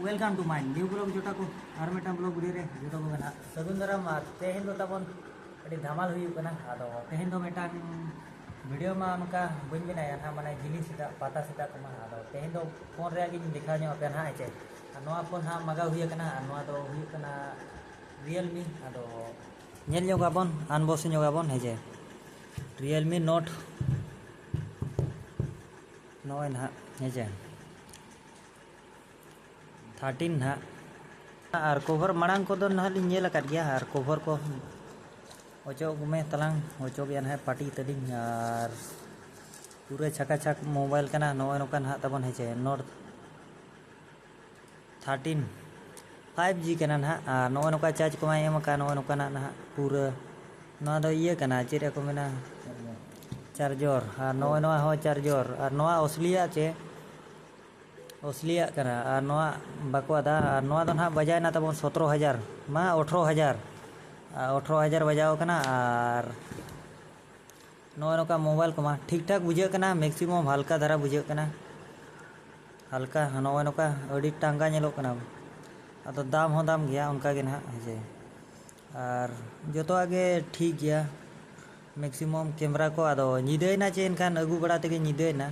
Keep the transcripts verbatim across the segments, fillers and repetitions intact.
Welcome to my new vlog ᱡᱚᱴᱟ ᱠᱚ, ᱟᱨ ᱢᱤᱫᱴᱟᱝ vlog video ᱨᱮ ᱡᱚᱛᱚ ᱠᱚᱜᱮ ᱱᱟᱦᱟᱜ ᱥᱟᱹᱜᱩᱱ ᱫᱟᱨᱟᱢ᱾ ᱟᱨ ᱛᱮᱦᱮᱧ ᱫᱚ ᱛᱟᱵᱚᱱ ᱟᱹᱰᱤ ᱫᱷᱟᱢᱟᱞ ᱦᱩᱭᱩᱜ ᱠᱟᱱᱟ᱾ ᱟᱫᱚ ᱛᱮᱦᱮᱧ ᱫᱚ ᱢᱤᱫᱴᱟᱝ video ᱢᱟ ᱚᱱᱠᱟ ᱵᱟᱹᱧ ᱵᱮᱱᱟᱭᱟ ᱱᱟᱦᱟᱜ, ᱢᱟᱱᱮ ᱡᱤᱱᱤᱥ ᱥᱮᱛᱟᱜ, ᱯᱟᱛᱟ ᱥᱮᱛᱟᱜ ᱠᱚᱢᱟ᱾ ᱟᱫᱚ ᱛᱮᱦᱮᱧ ᱫᱚ ᱯᱷᱳᱱ ᱨᱮᱭᱟᱜ ᱜᱤᱧ ᱫᱮᱠᱷᱟᱣ ᱧᱚᱜ ᱟᱯᱮᱭᱟ ᱱᱟᱦᱟᱜ, ᱦᱮᱸ ᱪᱮ᱾ ᱟᱨ ᱱᱚᱣᱟ ᱯᱷᱳᱱ ᱱᱟᱦᱟᱜ ᱢᱟᱜᱟᱣ ᱦᱩᱭ ᱟᱠᱟᱱᱟ, ᱟᱨ ᱱᱚᱣᱟ ᱫᱚ ᱦᱩᱭᱩᱜ ᱠᱟᱱᱟ Realme᱾ ᱟᱫᱚ ᱧᱮᱞ ᱧᱚᱜ ᱟᱵᱚᱱ, unboxing ᱧᱚᱜ ᱟᱵᱚᱱ, ᱦᱮᱸ ᱪᱮ᱾ Realme Note ᱱᱚᱜᱼᱚᱭ ᱱᱟᱦᱟᱜ, ᱦᱮᱸ ᱪᱮ, thirteen ᱱᱟᱦᱟᱜ᱾ ᱟᱨ cover ᱢᱟᱲᱟᱝ ᱠᱚᱫᱚ ᱱᱟᱦᱟᱜ ᱞᱤᱧ ᱧᱮᱞ ᱟᱠᱟᱫ ᱜᱮᱭᱟ, ᱟᱨ cover ᱠᱚ ᱚᱪᱚᱜ ᱢᱮ ᱛᱟᱞᱟᱝ, ᱚᱪᱚᱜ ᱜᱮᱭᱟ ᱱᱟᱦᱟᱜ ᱯᱟᱹᱴᱤ ᱛᱟᱹᱞᱤᱧ᱾ ᱟᱨ ᱯᱩᱨᱟᱹ ᱪᱷᱟᱠᱟ ᱪᱷᱟᱠ mobile ᱠᱟᱱᱟ, ᱱᱚᱜᱼᱚᱭ ᱱᱚᱝᱠᱟ ᱱᱟᱦᱟᱜ ᱛᱟᱵᱚᱱ, ᱦᱮᱸ ᱪᱮ, Note thirteen five G ᱠᱟᱱᱟ ᱱᱟᱦᱟᱜ᱾ ᱟᱨ ᱱᱚᱜᱼᱚᱭ ᱱᱚᱝᱠᱟ charge ᱠᱚᱢᱟᱭ ᱮᱢ ᱟᱠᱟᱫ, ᱱᱚᱜᱼᱚᱭ ᱱᱚᱝᱠᱟᱱᱟᱜ ᱱᱟᱦᱟᱜ ᱯᱩᱨᱟᱹ᱾ ᱱᱚᱣᱟ ᱫᱚ ᱤᱭᱟᱹ ᱠᱟᱱᱟ, ᱪᱮᱫ ᱠᱚ ᱢᱮᱱᱟ, charger᱾ ᱟᱨ ᱱᱚᱜᱼᱚᱭ ᱱᱚᱣᱟ ᱦᱚᱸ charger᱾ ᱟᱨ ᱱᱚᱣᱟ ᱚᱥᱞᱤᱭᱟᱜ ᱪᱮ, ᱚᱥᱞᱤᱭᱟᱜ ᱠᱟᱱᱟ᱾ ᱟᱨ ᱱᱚᱣᱟ ᱵᱟᱠᱚ ᱟᱫᱟ᱾ ᱟᱨ ᱱᱚᱣᱟ ᱫᱚ ᱱᱟᱦᱟᱜ ᱵᱟᱡᱟᱭᱮᱱᱟ ᱛᱟᱵᱚᱱ ᱥᱚᱛᱨᱚ ᱦᱟᱡᱟᱨ, ᱢᱟ ᱟᱴᱷᱨᱚ ᱦᱟᱡᱟᱨ, ᱟᱨ ᱟᱴᱷᱨᱚ ᱦᱟᱡᱟᱨ ᱵᱟᱡᱟᱣ ᱠᱟᱱᱟ᱾ ᱟᱨ ᱱᱚᱜᱼᱚᱭ ᱱᱚᱝᱠᱟ mobile ᱠᱚᱢᱟ ᱴᱷᱤᱠ ᱴᱷᱟᱠ ᱵᱩᱡᱷᱟᱹᱜ ᱠᱟᱱᱟ, maximum ᱦᱟᱞᱠᱟ ᱫᱷᱟᱨᱟ ᱵᱩᱡᱷᱟᱹᱜ ᱠᱟᱱᱟ, ᱦᱟᱞᱠᱟ᱾ ᱱᱚᱜᱼᱚᱭ ᱱᱚᱝᱠᱟ ᱟᱹᱰᱤ ᱴᱟᱸᱜᱟ ᱧᱮᱞᱚᱜ ᱠᱟᱱᱟ᱾ ᱟᱫᱚ ᱫᱟᱢ ᱦᱚᱸ ᱫᱟᱢ ᱜᱮᱭᱟ ᱚᱱᱠᱟ ᱜᱮ ᱱᱟᱦᱟᱜ, ᱦᱮᱸ ᱥᱮ᱾ ᱟᱨ ᱡᱚᱛᱚᱣᱟᱜ ᱜᱮ ᱴᱷᱤᱠ ᱜᱮᱭᱟ, maximum camera ᱠᱚ᱾ ᱟᱫᱚ ᱧᱤᱫᱟᱹᱭᱮᱱᱟ ᱪᱮ, ᱮᱱᱠᱷᱟᱱ ᱟᱹᱜᱩ ᱵᱟᱲᱟ ᱛᱮᱜᱮ ᱧᱤᱫᱟᱹᱭᱮᱱᱟ,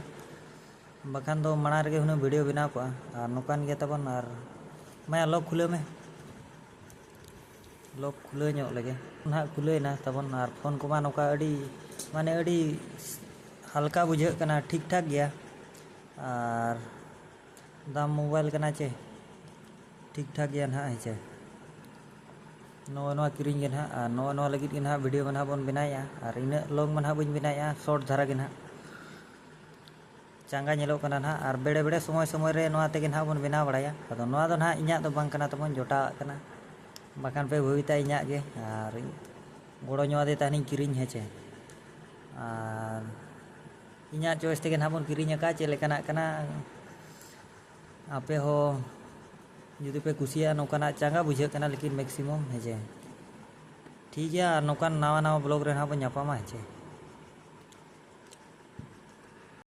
ᱵᱟᱠᱷᱟᱱ ᱫᱚ ᱢᱟᱲᱟᱝ ᱨᱮᱜᱮ ᱦᱩᱱᱟᱹᱝ video ᱵᱮᱱᱟᱣ ᱠᱚᱜᱼᱟ᱾ ᱟᱨ ᱱᱚᱝᱠᱟᱱ ᱜᱮ ᱛᱟᱵᱚᱱ᱾ ᱟᱨ ᱢᱟᱭᱟ, lock ᱠᱷᱩᱞᱟᱹᱣ ᱢᱮ, lock ᱠᱷᱩᱞᱟᱹᱣ ᱧᱚᱜ ᱞᱮᱜᱮ᱾ ᱱᱟᱦᱟᱜ ᱠᱷᱩᱞᱟᱹᱣᱮᱱᱟ ᱛᱟᱵᱚᱱ᱾ ᱟᱨ ᱯᱷᱳᱱ ᱠᱚᱢᱟ ᱱᱚᱝᱠᱟ ᱟᱹᱰᱤ, ᱢᱟᱱᱮ, ᱟᱹᱰᱤ ᱦᱟᱞᱠᱟ ᱵᱩᱡᱷᱟᱹᱜ ᱠᱟᱱᱟ, ᱴᱷᱤᱠ ᱴᱷᱟᱠ ᱜᱮᱭᱟ᱾ ᱟᱨ ᱫᱟᱢ mobile ᱠᱟᱱᱟ ᱪᱮ, ᱴᱷᱤᱠ ᱴᱷᱟᱠ ᱜᱮᱭᱟ ᱱᱟᱦᱟᱜ, ᱦᱮᱸ ᱪᱮ᱾ ᱱᱚᱜᱼᱚ ᱱᱚᱣᱟ ᱠᱤᱨᱤᱧ ᱜᱮ ᱱᱟᱦᱟᱜ᱾ ᱟᱨ ᱱᱚᱜᱼᱚ ᱱᱚᱣᱟ ᱞᱟᱹᱜᱤᱫ ᱜᱮ ᱱᱟᱦᱟᱜ video ᱢᱟ ᱱᱟᱦᱟᱜ ᱵᱚᱱ ᱵᱮᱱᱟᱣᱮᱫᱼᱟ᱾ ᱟᱨ ᱤᱱᱟᱹᱜ long ᱢᱟ ᱱᱟᱦᱟᱜ ᱵᱟᱹᱧ ᱵᱮᱱᱟᱣᱮᱫᱼᱟ, short ᱫᱷᱟᱨᱟ ᱜᱮ ᱱᱟᱦᱟᱜ᱾ ᱪᱟᱸᱜᱟ ᱧᱮᱞᱚᱜ ᱠᱟᱱᱟ ᱱᱟᱦᱟᱜ, ᱟᱨ ᱵᱮᱲᱮ ᱵᱮᱲᱮ ᱥᱚᱢᱚᱭ ᱥᱚᱢᱚᱭ ᱨᱮ ᱱᱚᱣᱟ ᱛᱮᱜᱮ ᱱᱟᱦᱟᱜ ᱵᱚᱱ ᱵᱮᱱᱟᱣ ᱵᱟᱲᱟᱭᱟ᱾ ᱟᱫᱚ ᱱᱚᱣᱟ ᱫᱚ ᱱᱟᱦᱟᱜ ᱤᱧᱟᱹᱜ ᱫᱚ ᱵᱟᱝ ᱠᱟᱱᱟ ᱛᱟᱵᱚᱱ, ᱡᱚᱴᱟᱣᱟᱜ ᱠᱟᱱᱟ, ᱵᱟᱠᱷᱟᱱ ᱯᱮ ᱵᱷᱟᱹᱵᱤᱛᱟ ᱤᱧᱟᱹᱜ ᱜᱮ᱾ ᱟᱨ ᱜᱚᱲᱚ ᱧᱚᱜ ᱟᱫᱮ ᱛᱟᱦᱮᱱᱤᱧ ᱠᱤᱨᱤᱧ, ᱦᱮᱸ ᱪᱮ᱾ ᱟᱨ ᱤᱧᱟᱹᱜ choice ᱛᱮᱜᱮ ᱱᱟᱦᱟᱜ ᱵᱚᱱ ᱠᱤᱨᱤᱧ ᱟᱠᱟᱫ, ᱪᱮᱫ ᱞᱮᱠᱟᱱᱟᱜ ᱠᱟᱱᱟ᱾ ᱟᱯᱮ ᱦᱚᱸ ᱡᱩᱫᱤ ᱯᱮ ᱠᱩᱥᱤᱭᱟᱜᱼᱟ, ᱱᱚᱝᱠᱟᱱᱟᱜ ᱪᱟᱸᱜᱟ ᱵᱩᱡᱷᱟᱹᱜ ᱠᱟᱱᱟ, ᱞᱮᱠᱤᱱ maximum, ᱦᱮᱸ ᱪᱮ᱾ ᱴᱷᱤᱠ ᱜᱮᱭᱟ, ᱟᱨ ᱱᱚᱝᱠᱟᱱ ᱱᱟᱣᱟ ᱱᱟᱣᱟ vlog ᱨᱮ ᱱᱟᱦᱟᱜ ᱵᱚᱱ ᱧᱟᱯᱟᱢᱟ, ᱦᱮᱸ ᱪᱮ᱾